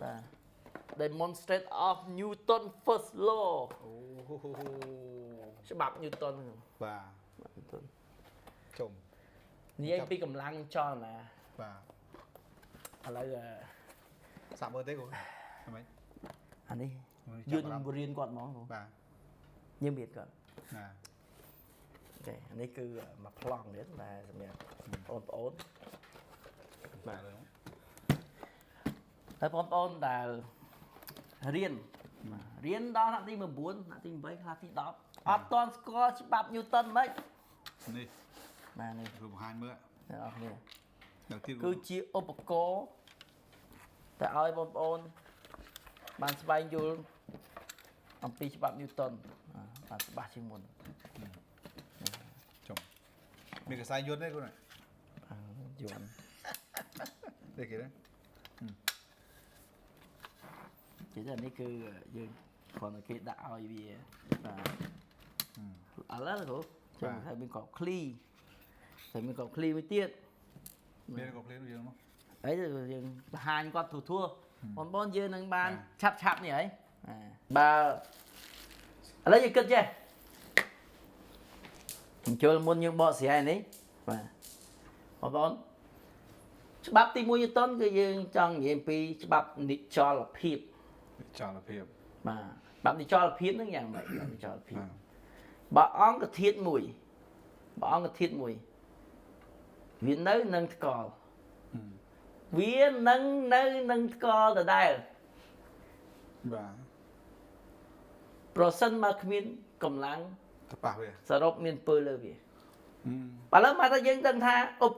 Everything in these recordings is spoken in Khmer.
បាទ demonstrate of Newton first law អូ ច្បាប់ Newton ហ្នឹង បាទ Newton ជុំ និយាយពីកម្លាំងចលនា បាទ ឥឡូវ សាក់មើលទេគ្រូហ្មេច អានេះ ចាប់ យើង អារម្មណ៍ រៀនគាត់ហ្មងគ្រូ បាទ យើងរៀនគាត់ ណា OK អានេះគឺមួយប្លង់ទៀតបាទសម្រាប់បងប្អូន បាទ ហើយបងប្អូនដែលរៀនបាទរៀនដល់ថ្នាក់ទី9ថ្នាក់ទី8ខ្លះទី10អត់ទាន់ស្គាល់ច្បាប់ Newton មិន នេះ បាទនេះ គ្រូបង្ហាញមើល អ្នកនរគ្នា ដល់ទៀត គឺជាឧបករណ៍តែឲ្យបងប្អូនបានស្វែងយល់អំពីច្បាប់ Newton បាទច្បាស់ជាងមុន ជុំមានកសែយន្តទេគ្រូណា យន្ត នេះគេណា ជាតែនេះគឺយើងគ្រាន់តែគេដាក់ឲ្យវាបាទឥឡូវគ្រូចាំថាមានក្របឃ្លីតែមានក្របឃ្លីមួយទៀត មានក៏ភ្លាមយើងមក អីយើងបង្ហាញគាត់ធូរធួបងប្អូនយើងនឹងបានឆាប់ឆាប់នេះហើយបើឥឡូវយើងគិតចេះបញ្ចូលមុនយើងបកស្រាយនេះបាទបងប្អូនច្បាប់ទី1ញូតុនគឺយើងចង់និយាយពីច្បាប់និចលភាព ចលភាព បាទច្បាប់និចលភាពហ្នឹងយ៉ាងម៉េចច្បាប់និចលភាពបើអង្គធាតុមួយបើអង្គធាតុមួយវានៅនឹងថ្កល់វានឹងនៅនឹងថ្កល់ដដែល បាទ ប្រសិនបើគ្មានកម្លាំង ទៅប៉ះវា សរុបមានពើលើវាឥឡូវមកថាយើងដឹងថាឧប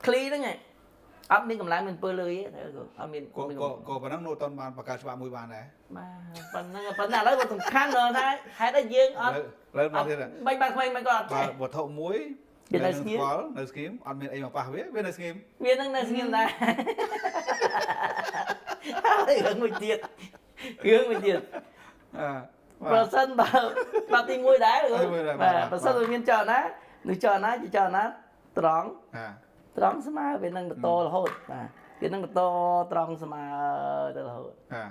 ឃ្លីហ្នឹងឯងអត់មានកម្លាំងមានពើលើទេអត់មាន ក៏ក៏ក៏ប៉ុណ្ណឹងនូតុនបានបង្កើតច្បាប់មួយបានដែរ បាទប៉ុណ្ណឹងប៉ុន្តែឥឡូវក៏សំខាន់ដល់ថាហេតុអីយើងអត់ ឥឡូវមកទៀត មិនបានក្មេងមិនក៏អត់ បើ ចេះ វត្ថុមួយ វានៅស្ងៀម នៅស្ងៀមអត់មានអីមកប៉ះវាវានៅស្ងៀម វានឹងនៅស្ងៀមដែរហើយរឿងមួយទៀតរឿងមួយទៀត អឺ ប្រសិនបើបាត់ទី1ដែរ ទីមួយដែរ បាទ បាទ ប្រសិនបើមានចលនានឹងចលនាជាចលនាត្រង់ អា ត្រង់ស្មើវានឹងបន្តរហូតបាទវានឹងបន្តត្រង់ស្មើទៅរហូត អា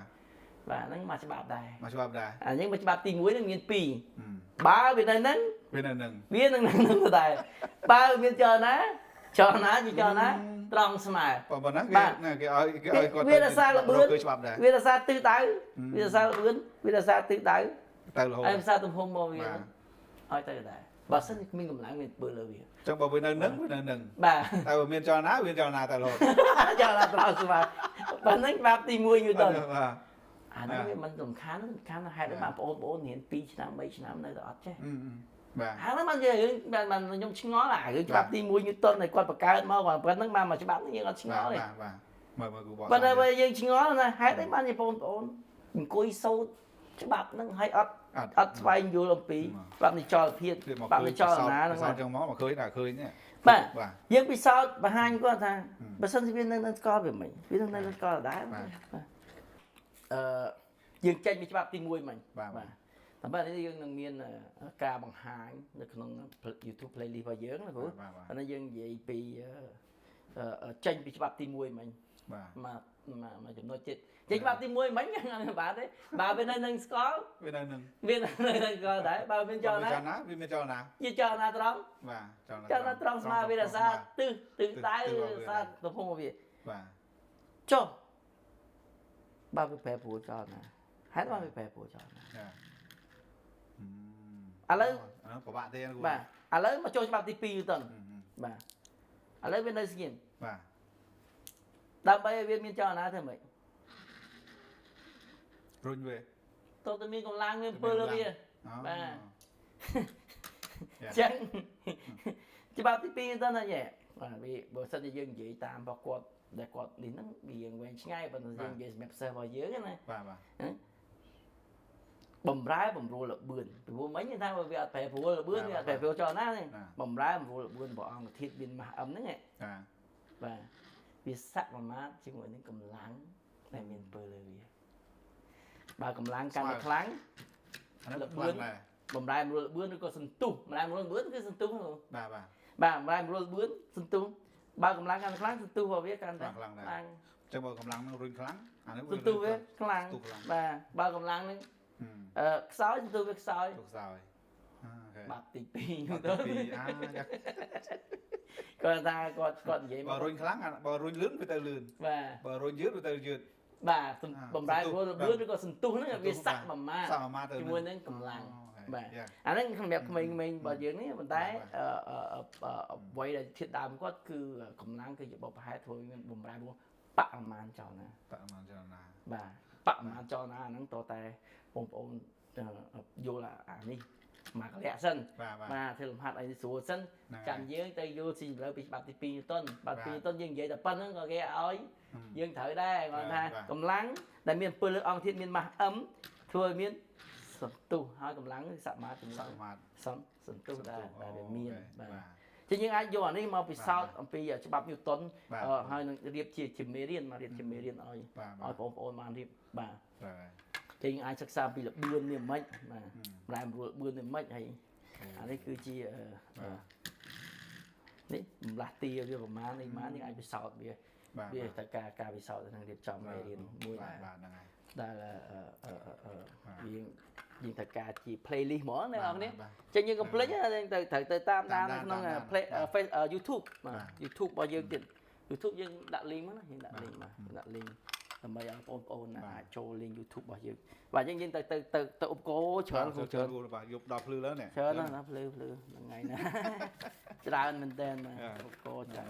បាទហ្នឹងមកច្បាប់ដែរ មកច្បាប់ដែរ អានេះមកច្បាប់ទី1ហ្នឹងមាន2បើវានៅហ្នឹង វានៅនឹង វានឹងនៅហ្នឹងដែរបើមានចលនាចលនាជាចលនាត្រង់ស្មើ ប៉ុណ្ណាគេ បាទ ណាគេឲ្យគេឲ្យគាត់ វារសារលបឿន គឺច្បាប់ដែរ វារសារទិសដៅវារសារលបឿនវារសារទិសដៅ ទៅរហូត ហើយរសារទំហំមកវា បាទ ឲ្យទៅដែរបើសិនជាគ្មានកម្លាំងមានពើលើវា អញ្ចឹងបើវានៅនឹងវានៅនឹង បាទ តែបើមានចលនាវាចលនាទៅរហូត ចលនាត្រង់ស្មើប៉ុណ្ណឹងច្បាប់ទី1យូតុន បាទ អាហ្នឹងវាមិនសំខាន់សំខាន់ហេតុអីបានបងប្អូនរៀន2ឆ្នាំ3ឆ្នាំនៅតែអត់ចេះ បាទ ហើយហ្នឹងបានជារឿងបានបានខ្ញុំឆ្ងល់អារឿងច្បាប់ទី1យូតុនដែលគាត់បង្កើតមកគាត់ប៉ុណ្្នឹងបានមកច្បាប់នេះយើងអត់ឆ្ង បាទ ល់ទេ បាទបាទមើលមើលគូបក ប៉ុន្តែបើយើងឆ្ងល់ណាហេតុអីបានជាបងប្អូនអង្គុយសូត្រច្បាប់ហ្នឹងហើយអត់អត់ស្វែងយល់អំពីច្បាប់និចលភាពច្បាប់និចលនាហ្នឹង សោតចឹងមកមកឃើញតែឃើញនេះ បាទ បាទ យើងពិសោធន៍បង្ហាញគាត់ថាបើសិនជាវានៅនឹងស្គាល់វាមិនវានឹងនៅនឹងស្គាល់ដដែល បាទ បាទអឺយើងចេញពីច្បាប់ទី1មិញ បាទ បាទតែបាទនេះយើងនឹងមានការបង្ហាញនៅក្នុង YouTube playlist របស់យើងណាគ្រូ បាទបាទ អានេះយើងនិយាយពីចេញពីច្បាប់ទី1មិញ បាទ មកមកមកចំណុចទៀតចេញច្បាប់ទី1មិញបាទទេបើវានៅនឹងស្គាល់ វានៅនឹង វានៅនឹងស្គាល់ដែរបើមានចលនា ចលនាវាមានចលនា ជាចលនាត្រង់ បាទចលនា ចលនាត្រង់ស្មើវារក្សាទិសទិសដៅរក្សាទំហំរបស់វា បាទ ចុះបើវាប្រែប្រួលចលនាហេតុបានវាប្រែប្រួលចលនា ចា ឥឡូវ អាហ្នឹងពិបាកទេគ្រូ បាទឥឡូវមកចូលច្បាប់ទី2ទៅបាទឥឡូវវានៅស្ងៀម បាទ ដើម្បីឲ្យវាមានចលនាធ្វើម៉េច រុញវា តើតើមានកម្លាំងមានពើលើវា បាទ យ៉ា ចឹងច្បាប់ទី2ទៅណាយេបាទវាបើសិនជាយើងនិយាយតាមរបស់គាត់ដែលគាត់នេះហ្នឹងវាយើងវែងឆ្ងាយប៉ុន្តែយើងនិយាយសម្រាប់សិស្សរបស់យើងណា បាទបាទ បំរែបំរួលល្បឿនពីព្រោះមិញថាវាអត់ប្រែប្រួលល្បឿនវាអត់ប្រែប្រួលចលនាទេបំរែបំរួលល្បឿនរបស់អង្គធាតុមានម៉ាស់អឹមហ្នឹង ចា បាទវាសមាមាត្រជាមួយនឹងកម្លាំងដែលមានពើលើវាបើកម្លាំងកាន់តែខ្លាំង អាហ្នឹងខ្លាំងដែរ បំរែបំរួលល្បឿនឬក៏សន្ទុះបំរែបំរួលល្បឿនគឺសន្ទុះហ្នឹង បាទបាទ បាទបំរែបំរួលល្បឿនសន្ទុះបើកម្លាំងកាន់តែខ្លាំងសន្ទុះរបស់វាកាន់តែ ខ្លាំងដែរ ខ្លាំង ចឹងបើកម្លាំងនឹងរុញខ្លាំងអានេះ សន្ទុះវាខ្លាំង សន្ទុះខ្លាំង បាទបើកម្លាំងហ្នឹងខ្សោយសន្ទុះវាខ្សោយ ទុះខ្សោយ OK បាប់ទី2 បា ទៅ ប់ទី2អាយ៉ា គាត់ថាគាត់គាត់និយាយ បើរុញខ្លាំងអាបើរុញលឿនវាទៅលឿន បាទ បើរុញយឺតវាទៅយឺត បាទ អា បំរែបំរួល សន្ទុះ ឬក៏សន្ទុះហ្នឹងវាសាក់ប្រមាណ សាក់ប្រមាណទៅ ជាមួយនឹងកម្លាំង OK បាទ យ៉ា អាហ្នឹងសម្រាប់ក្មេងៗរបស់យើងនេះប៉ុន្តែ បាទ អ្វីដែលធាតុដើមគាត់គឺកម្លាំងគឺជាបុព្វហេតុធ្វើឲ្យមានបំរែបំរួលបរិមាណចលនា បរិមាណចលនា បាទបរិមាណចលនាហ្នឹងតតែបងប្អូនយល់អានេះមកកលៈសិន បាទបាទ បាទធ្វើលំហាត់ឲ្យស្រួលសិន ហ្នឹងហើយ ចាំយើងទៅយល់ស៊ីជម្រៅពីច្បាប់ទី2ញូតុនបាទ បាទ 2ញូតុនយើងនិយាយតែប៉ុណ្្នឹងក៏គេឲ្យយើងត្រូវដែរគាត់ថា បាទបាទ កម្លាំងដែលមានអំពើលើអង្គធាតុមានម៉ាស់ M ធ្វើឲ្យមានសន្ទុះហើយកម្លាំងគឺសមាជាមួយ សមាធ សំសន្ទុះដែរដែលវាមាន អូ បាទ បាទ ចឹងយើងអាចយកអានេះមកពិសោធន៍អំពីច្បាប់ញូតុន បាទ ហើយនឹងរៀបជាជាមេរៀនមករៀបជាមេរៀនឲ្យ បាទបាទ ឲ្យបងប្អូនបានរៀបបាទ បាទ ចឹងយើងអាចសិក្សាពីល្បឿននេះមិនបាទប្រែប្រួលល្បឿននេះមិនហើយអានេះគឺជានេះបំលាស់ទាវាប្រមាណនេះប្រមាណយើងអាចពិសោធន៍វា បាទ វាតែការពិសោធន៍នឹងរៀបចំមេរៀនមួយ បាទ ដែរ បាទហ្នឹងហើយ ដែលអឺអឺអឺអឺយើងយើងត្រូវការជា playlist ហ្មងអ្នកនរគ្នា បាទ ចឹងយើងកុំភ្លេចណាយើងទៅត្រូវទៅតាមដាន តាម នៅក្នុង តាមដាន play បាទ Face YouTube បាទ បាទ YouTube របស់យើងទៀត YouTube យើងដាក់ link មកណាយើងដាក់ link មកដាក់ link ដើម្បីឲ្យបងប្អូនណាអាចចូល link YouTube របស់យើងបាទយើងយើងទៅទៅទៅទៅឧបករណ៍ច្រើន បាទ ច្រើន បាទយប់ដល់ភ្លឺឡើងនេះ ច្រើនណាស់ណាភ្លឺភ្លឺហ្នឹងថ្ងៃណា ច្រើនមែនតើបាទ បាទ ឧបករណ៍ច្រើន